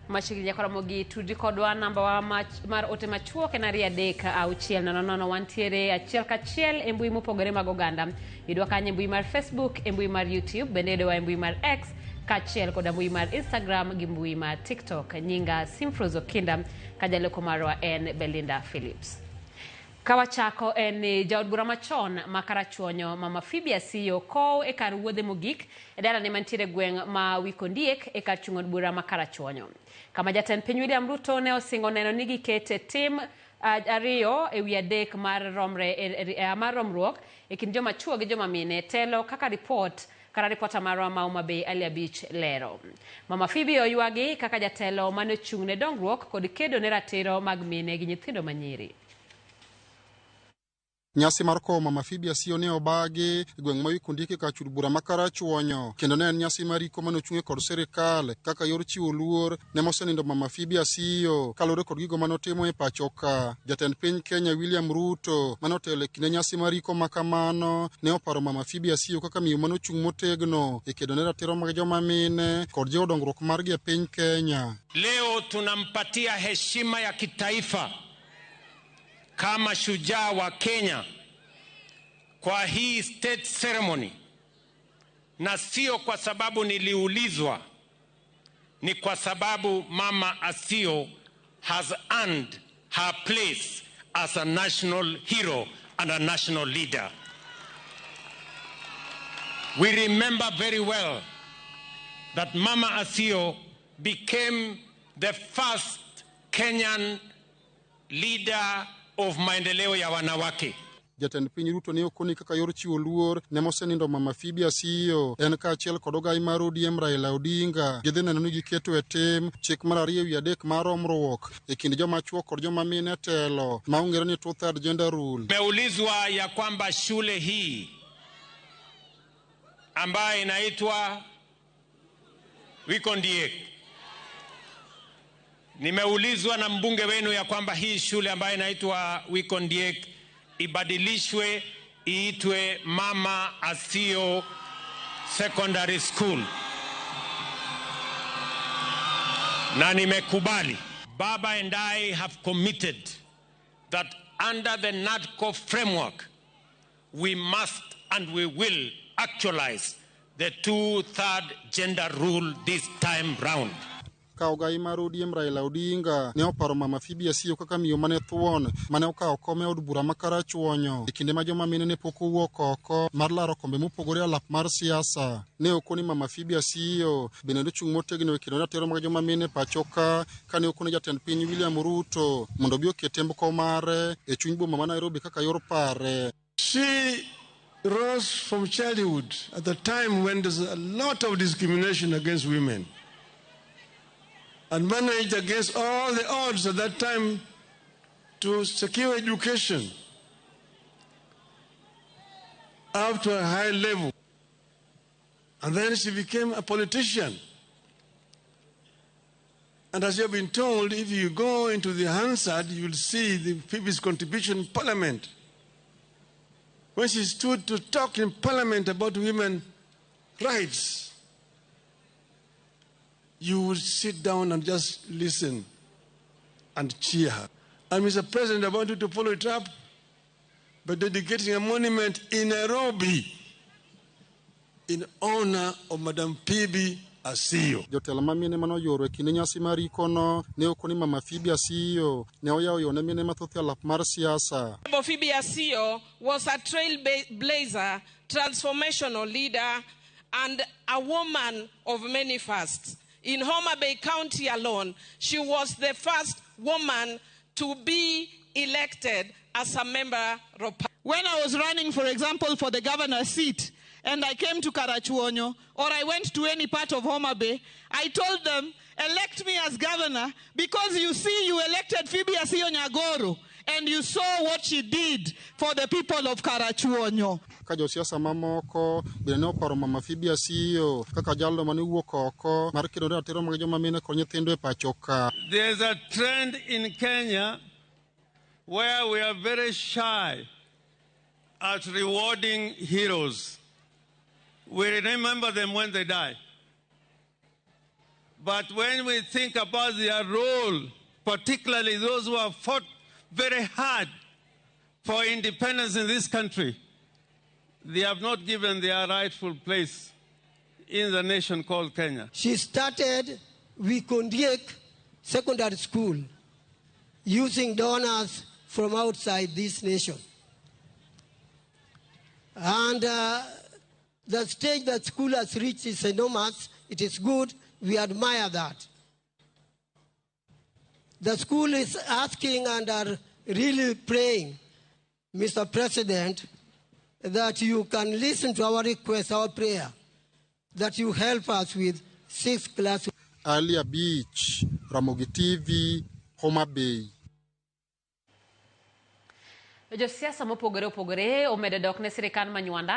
Machiegni nyaka Ramogi tudi kodwa namba wa mar ote machuok en 23600. Wantiere achiel kachiel e mbui mopogore mag oganda. Yudwa kanyo e mbui mar Facebook, e mbui mar YouTube, bende yudowa e mbui mar X kaachiel koda mbui mar Instagram gi mbui mar TikTok. Nyinga Simfrose Okinda ka jaloko marwa en Belinda Phillips. Ka wachako en ni jaod bura machon ma Karachuonyo Mama Phoebe Asiyo kow e kar wuodhe mogik e dalane mantiere e gweng' ma Wikondiek e kar chung' od bura ma Karachuonyo. Kama jatend piny William Ruto ne osingo neno ni gikete tim 2 ewi 3 mar romre mar romruok e kind joma chuo gi joma mine telo kaka ripot kata ripota marwa ma Homa Bay Ali Abich lero. Mama Phoebe oywagi kaka jatelo mane ochung' ne dongruok kod kedo ne ratiro mag mine gi nyithindo manyiri. Nyasi mar kowo Mama Phoebe Asiyo ne obagi e gweng' ma Wikondiek e kar chud bura ma Karachuonyo kendo ne en nyasi mar iko mane ochung'e kod sirikal kaka yor chiwo luor ne mosenindo Mama Phoebe Asiyo kaluwore kod gigo mane otimo e pacho ka. Jatend piny Kenya William Ruto mane otelo e kinde nyasi mar iko ma kamano ne oparo Mama Phoebe Asiyo kaka miyo mane ochung' motegno e kedo ne ratiro mag joma mine kod jiwo dongruok margi e piny Kenya. Leo tunampatia heshima ya kitaifa kama shujaa wa Kenya kwa hii state ceremony, na sio kwa sababu niliulizwa, ni kwa sababu Mama Asiyo has earned her place as a national hero and a national leader. We remember very well that Mama Asiyo became the first Kenyan leader of maendeleo ya wanawake. Jatend piny Ruto ne okoni kaka yor chiwo luor ne mosenindo Mama Phoebe Asiyo en kaachiel kod ogai mar ODM Raila Odinga gidhi neno ni giketo e tim chik mar 2/3 mar romruok e kind joma chuo kod joma mine telo ma ong'ere ni two-third gender rule. Nimeulizwa ya kwamba shule hii ambayo inaitwa Wikondiek, nimeulizwa na mbunge wenu ya kwamba hii shule ambayo inaitwa Wikondiek ibadilishwe iitwe Mama Asiyo Secondary School, na nimekubali. Baba and I have committed that under the NADCO framework we must and we will actualize the two-third gender rule this time round. Ka ogai mar ODM Raila Odinga ne oparo Mama Phoebe Asiyo kaka miyo mane thuon mane okawo kom e od bura ma Karachuonyo e kinde ma joma mine ne pok owuok oko mar laro kombe mopogore e alap mar siasa. Ne okoni Mama Phoebe Asiyo bende nochung' motegno e kedo ratiro mag joma mine e pacho ka kane okone jatend piny William Ruto mondo obi oket hembko mare e chuny boma ma Nairobi kaka yor pare. She rose from childhood at the time when there's a lot of discrimination against women and managed against all the odds at that time to secure education up to a high level. And then she became a politician. And as you have been told, if you go into the Hansard, you will see the Phoebe's contribution in Parliament. When she stood to talk in Parliament about women rights, you would sit down and just listen and cheer her. And Mr. President, I want you to follow it up by dedicating a monument in Nairobi in honor of Madam Phoebe Asiyo. Jotelo ma mine mane oyuoro e kinde nyasi mar ikono ne okoni Mama Phoebe Asiyo ne oyawo yo ne mine mathoth e alap mar siasa. Phoebe Asiyo was a trailblazer, transformational leader, and a woman of many firsts. In Homa Bay County alone, she was the first woman to be elected as a member of parliament. When I was running, for example, for the governor's seat, and I came to Karachuonyo, or I went to any part of Homa Bay, I told them, "Elect me as governor, because you see you elected Phoebe Asiyo Nyagoro, and you saw what she did for the people of Karachuonyo." Ka josiasa mamoko bende ne oparo Mama Phoebe Asiyo kaka jalno mane owuok oko mar kedo ne ratiro mag joma mine kod nyithindo e pacho ka. There's a trend in Kenya where we are very shy at rewarding heroes. We remember them when they die. But when we think about their role, particularly those who have fought very hard for independence in this country, they have not given their rightful place in the nation called Kenya. She started Wikondiek Secondary School using donors from outside this nation. And the stage that school has reached is enormous. It is good. We admire that. The school is asking and are really praying, Mr. President, that you can listen to our request, our prayer, that you help us with 6 classrooms. Ali Abich, Ramogi TV, Homa Bay. Josiasa mopogore opogore omedo dok ne sirikal ma Nywanda.